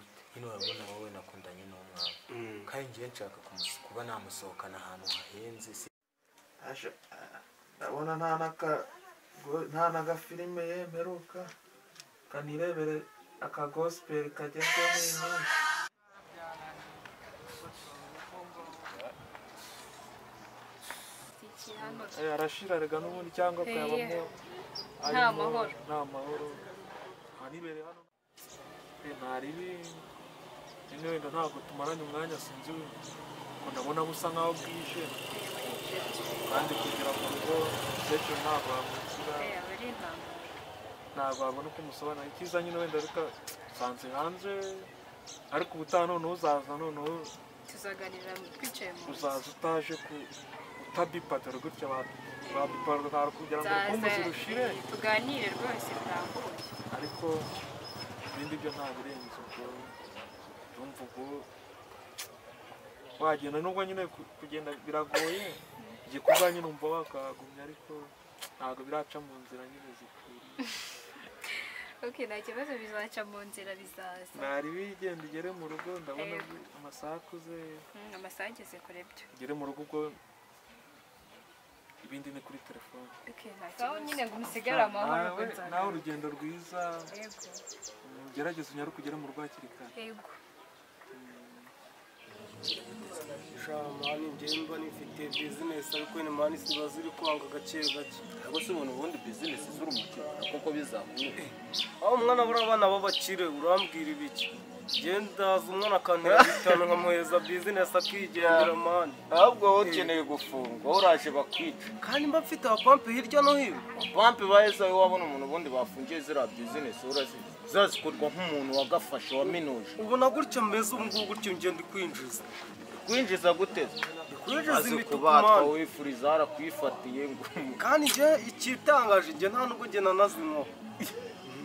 gute nyine urabona wowe nakundanye n'umwana kandi ngiye nshaka kuba namusohokana ahantu hahenze. Ndabona nta n'agafilime yemeruka kanirebere aka gospel kagezweho n'inkongi. Arashira rega n'ubundi cyangwa akabamo nta mahoro nta mahoro anibere hano ntaribi nyine wenda ntabwo tumaranye umwanya sinzi ngo ndabona busa nkaho bwije kandi kugera mu rugo umukecuru ntabwo wamukira ntabwo wabona uko umusobanura icyiza nyine wenda reka usanze hanze ariko ubutaha noneho uzaza noneho tuzaganira twicaye mu nzu uzaza utaje ku utabipadara gutya babipadara kugira ngo urukumbuzi rushire tuganire rwose birambuye ariko ibindi byo nta birenze ubwo ndumva ubwo wagenda nubwo nyine kugenda biragoye igihe kuba nyine umva wakagumya ariko ntabwo biraca mu nzira nyine zikwiriye. Okay, nta kibazo bizaca mu nzira bizaza. Nari bigenda igere mu rugo ndabona amasaha akuze. Amasaha ageze kure byo. Igere mu rugo ubwo ibindi ni kuri telefone. Okay, nta kibazo. Nyine ngo umusigare amahoro ubwo nzaga. Nawe urugendo rwiza. Yego. Gerageza unyaruke ugere mu rugo hakiri kare. Yego. Mani njye mba nifite business ariko ni mani siba ziri kwanga gake gake. Ntabwo se ubona ubundi business z'urumoki kuko bizakuye. Aho umwana buri abana b'abakire urambwira ibiki? Genda umwana akantera bitanu nkamuheza business akigendera mani. Ahubwo wowe ukeneye gufungwa wowe uraje bakwica. Kandi mba mfite abapampe hirya no hino. Abapampe baheza wowe wabona umuntu ubundi bafungiye ziriya business urazizi. Zazikorwa nk'umuntu wagafashe waminuje. Ubona gutya meze ubu ngubu gutya ngenda kwinjiza. Kwinjiza gute? Kwinjiza imituku mani. Wifuriza harakwifatiye ngo. Kandi nje ikitangaje nje nta nubwo nje nanazinywa.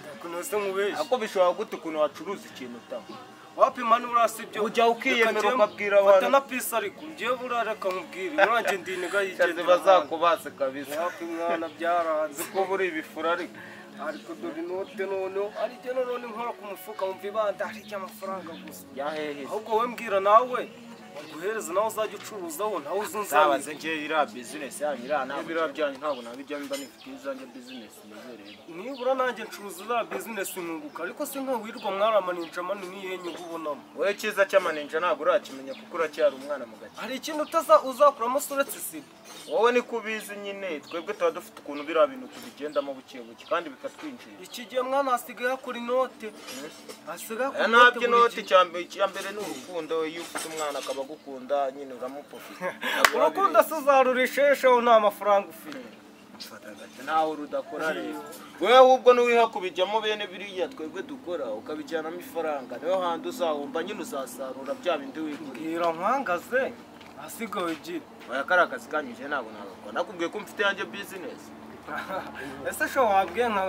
Ndakunose nkubeshye. Ako bishobora gute ukuntu wacuruza ikintu utanywa? Wapi mani urasibyo. Ujya ukiyemera ukabwira abantu. Fata na pisi ariko ngiye burareka nkubwire. Uranjye ndiniga yigendera. Bazakubase kabisa. Wapi mwana byaranze ko buri ibifura ariko. Ariko dore inote noneho ari jye none nkora ku mufuka wumva ibanda ari amafaranga gusa. Yahehe. Ahubwo wowe mbwira nawe guhereza nawe uzajya ucuruzaho nawe uzunzawe. Sabaze ngiye iriya business yanyu iriya ntabwo biriya byanyu ntabwo nabijyamo mba nifite izanjye business nizereye. Nibura nanjye ncuruza iriya business nkunguka ariko si nka wirirwa mwaramaninja mani niyihe nyungu ubonamo. Wowe cyiza cy'amaninja ntabwo urakimenya kuko uracyari umwana mu gake. Hari ikintu uzakuramo se uretse sida? Wowe niko ubizi nyine twebwe tuba dufite ukuntu biriya bintu tubigendamo buke buke kandi bikatwinjira. Iki gihe mwana asigaye akora inote. Asigaye akora inote. Ntabyo inote icya mbere ni urukundo iyo ufite umwana akaba agukunda nyine uramupofita. Urukundo se uzarurishesheho nta mafaranga ufite. Ntawe rudakora rero. Wewe ahubwo nuwiha kubijyamo bene biriya twebwe dukora ukabijyanamo ifaranga niyo handi uzahomba nyine uzasarura bya bindi wiguriye. Mbwira nkangaze asigaye ugira. Oya kariya kazi kanyuje ntabwo nagakora. Nakubwiye ko mfite yanjye business. Ese sho wambwiye nka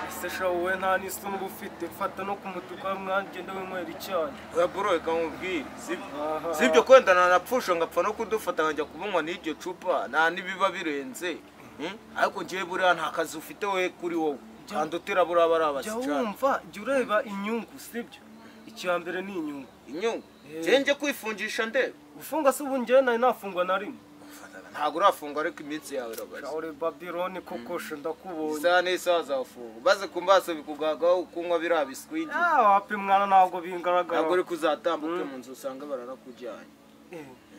ese sho wowe nta n'isoni uba ufite fata no ku mutuku mwagenda winywera icyayi. Oya bro reka nkubwire sibyo kwenda nanapfusha ngapfa no kudufata nkajya kubunywa n'iryo cupa nta n'ibiba birenze ariko ngiye buriya nta kazi ufite wowe kuri wowe kandi utira buriya bari abasicana. Jya wumva jya ureba inyungu sibyo icya mbere ni inyungu. Inyungu njye kwifungisha ndeba gufunga se ubu njye nari nafungwa na rimwe. Ntabwo urafungwa ariko iminsi yawe irabaze. Uri Babylon koko she ndakubonye. Isaha n'isaha uzafunga. Baze ku maso bikugagaho kunywa biriya biswigi. Wapi mwana ntabwo bingaragara. Ntabwo uri kuzatambuke mu nzu usanga baranakujyanye.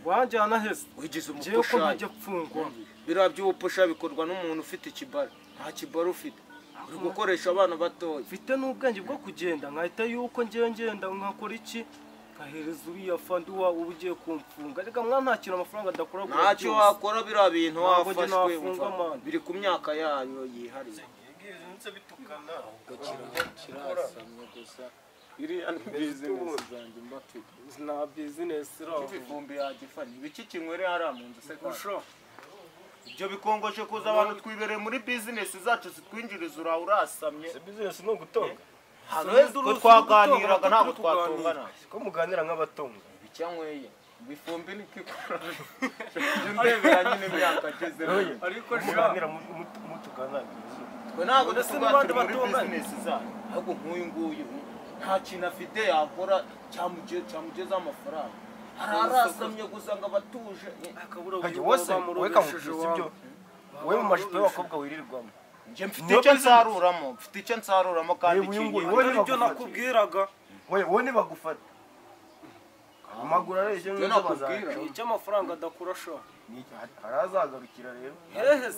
Wanjyana hese. Wigize Njyewe ko umupusha. ntajya mfungwa. Biriya by'ubupusha bikorwa n'umuntu ufite ikibara. Nta kibara ufite. Uri gukoresha abana batoya. Mfite n'ubwenge bwo kugenda nkahita yuko ngiye ngenda nkakora iki? Nkahereza uriya fandi wa uba ugiye kumfunga. Reka mwana nta kintu amafaranga adakora gura Ntacyo byose. wakora biriya bintu Ntabwo njye wafashwe nafunga mani. biri ku myaka yayo yihariye. Kirasamye gusa. Iriya ni business zanjye mba mfite. Nta business iraho. Ibivumbi yagifanye. Ibiki kinywere hariya mu nzu se kandi. Usho. Ibyo bikongoje kuza abantu twibereye muri business zacu zitwinjiriza uraho urasamye. Business ni ugutonga. Hano ko twaganiraga ntabwo twatongana. Ko muganira nk'abatonga. Ibicyanyweye. Ibifumbi nikikora. Ndebera nyine imyaka ageze. Ariko muganira mutugana. Twe ntabwo Ndetse tuba n'abandi turi muri batongana. business zacu. Ahubwo nk'uyu nguyu Nta kintu afite yakora cyamugezaho amafaranga. Arasamye gusa ngo abatuje. Wose wowe kamubwira sibyo? Wowe mu majipo y'abakobwa wirirwamo. Njye mfite icyo nsaruramo, mfite icyo nsaruramo kandi kinyi. Wowe nibyo nakubwiraga. Wowe nibagufata. Amaguru areshye nk'ibyo bazakira. Icyo amafaranga adakora sha. Harazagarukira rero. Hehe.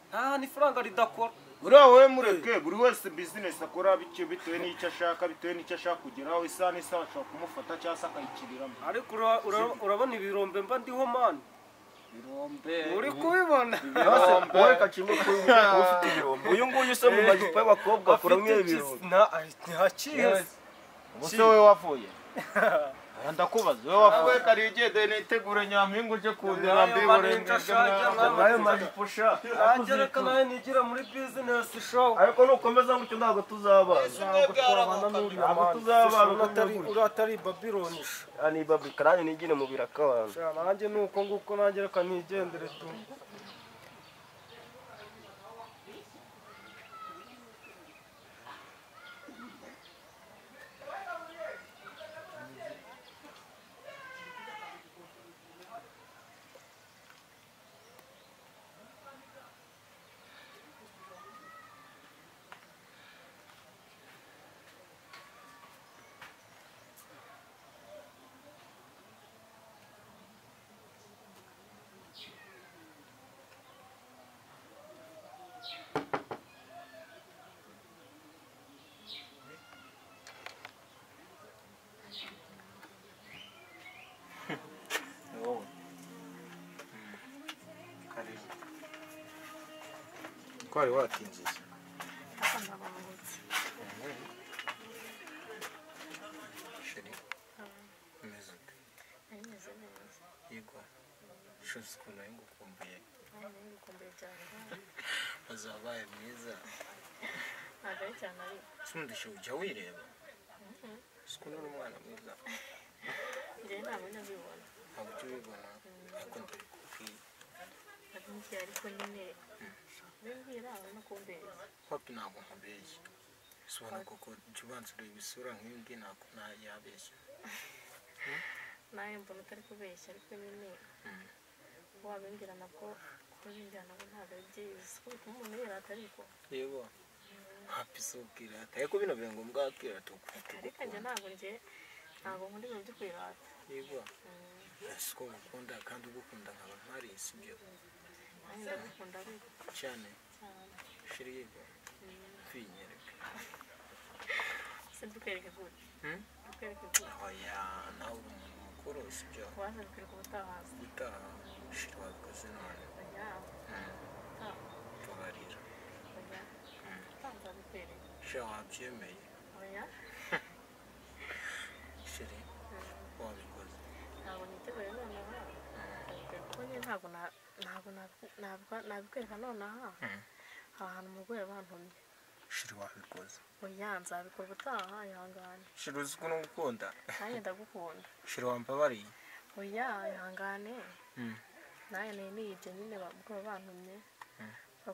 Nta nifaranga ridakora. Uriya wowe mureke buri wese business akora bityo bitewe n'icyo ashaka, bitewe n'icyo ashaka kugeraho, isaha n'isaha ashobora kumufata cyangwa se akayikiriramo. Ariko urabona ibirombe mba ndiho man. Birombe. Uri kubibona. Wowe kacimba ko ufite ibirombe. Uyu nguyu se mu majipo y'abakobwa akora nk'ibirombe. Nta Ubuse wowe wavuye. Ndakubaza wowe wavuye kari igende nitegure nyampinga uje kundera mbibore nayo majipo sha. Nanjye reka nawe nigira muri business show. Ariko nukomeza gutyo ntabwo tuzabana. Ntabwo tuzabana uri atari Babylon sha. Ni Babylon kandi nigire mu biraka abantu. Sha nanjye nuko nguko nanjye reka nigendere tu. Kwari watinze se? Sheri, umeze ute? Meze neza. Yego. Shuzi ukuntu nari ngukumbuye. Ngukumbuye cyane. Wazabaye mwiza. Ntabwo ari cyane ariko. Sundisha ujya wireba? Uzi ukuntu uri umwana mwiza. Njyewe ntabwo njya mbibona. Ntabwo ujya ubibona ariko ndabikubwiye. Nabyo ariko nyine bimbwira no kumbeshya. Papi ntabwo nkubeshya. Ubona koko jya ubanza ureba isura nk'iyi ngiyi ntabwo yabeshya. Nawe mbona utari kubeshya ariko nyine wabimbwira nabwo kubimbwira nabwo ntabwo ari byiza. Kuko bituma umuntu yirata ariko. Yego. Papi si ukirata ariko bino biri ngombwa kwirata Ariko njye ntabwo njye ntabwo nkunda ibintu byo kwirata. Yego. Ese ko ngukunda kandi ugukunda nkaba mpari sibyo? Nanjye ndagukunda ariko. Cyane. Cyane. Sheri yego. Kwinyereka. Se dukwereke gute? Dukwereke gute? Oya nawe uri umuntu mukuru sibyo? Waza bikwereka ubutaha. Ubutaha sheri wabikoze none. Oya. Tubarira. Oya. Ubutaha nzabikwereka. Sheri wabyemeye. Oya. Sheri wabikoze. Ntabwo niteguye nonaha. Kuko nyine ntabwo nabikwereka nonaha. Ahantu umugore bantumye. Sheri wabikoze. Oya nzabikora ubutaha ihangane. Sheri uzi ukuntu ngukunda. Nanjye ndagukunda. Sheri wambabariye. Oya ihangane. Nanjye nari niyibye nyine ubwoba bantumye.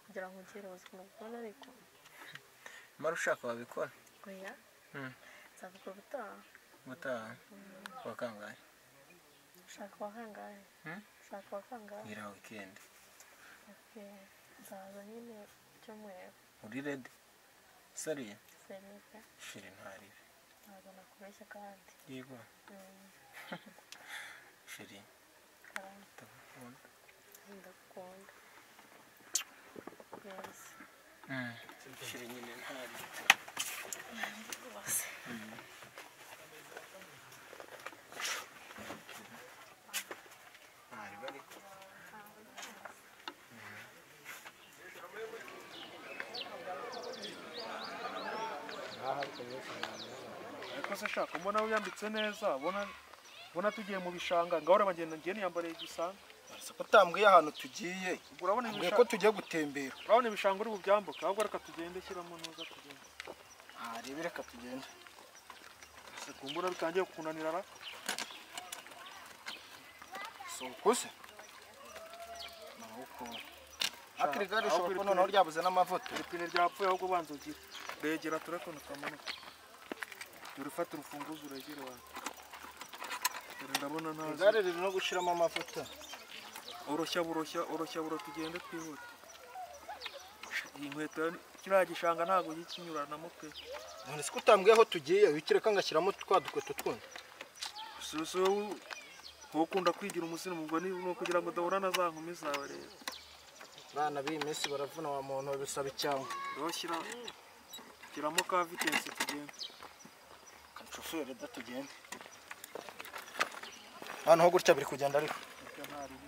Kugira ngo ugere uzi ukuntu ngukunda ariko. Mara ushaka wabikora. Oya. Nzabikora ubutaha. Ubutaha? Kuwa kangahe? Ushaka kuwa kangahe? Ushaka kuwa kangahe? Ngira weekend. Okay. Nzaza nyine cyumweru. Uri ready? Seriye? Seriye. Sheri ntarire. Ntabwo nakubeshya kandi. Yego. Sheri. Ndagukunda. Ndagukunda. Neza. Sheri nyine ntarire. Rwose. Ntari ariko. Ariko se shaka mbona wiyambitse neza, ubona tugiye mu bishanga, ngaho urabagenda ngiye niyambariye igisanga. Ese ko utambwiye ahantu tugiye? Urabona Mbwiye ko tugiye gutembera. Urabona ibishanga uri bubyambuke, ahubwo reka tugende shyiramo nuza tugende. Ah, rebe reka tugende. Se kumbura bitangiye kukunanira ra? So ukose? Nuko. Akiri gare ushobora kubona noneho ryabuze n'amavuta. Ipine ryapfuye ahubwo banza ugire. Regera tureko tukamanuka. Dore fata urufunguzo uregere wawe. Dore ndabona ntazi. Igare riri no gushiramo amavuta. Oroshya buroshya, oroshya buro tugende twihute. Iyi nkweto kiriya gishanga ntabwo gikinyuranamo pe. None se ko utambwiye aho tugiye, wikireka ngashyiramo twa dukweto twundi. Si wowe ukunda kwigira umusirimu ubwo ni ukugira ngo udahura na za nkumi zawe rero. Abana b'iyi minsi baravuna wa muntu bisaba icyangwe. Rero shyiramo ka vitesi tugende. Shoferi da tugende. Hano ho gutya biri kugenda ariko. Gutya nta ribi.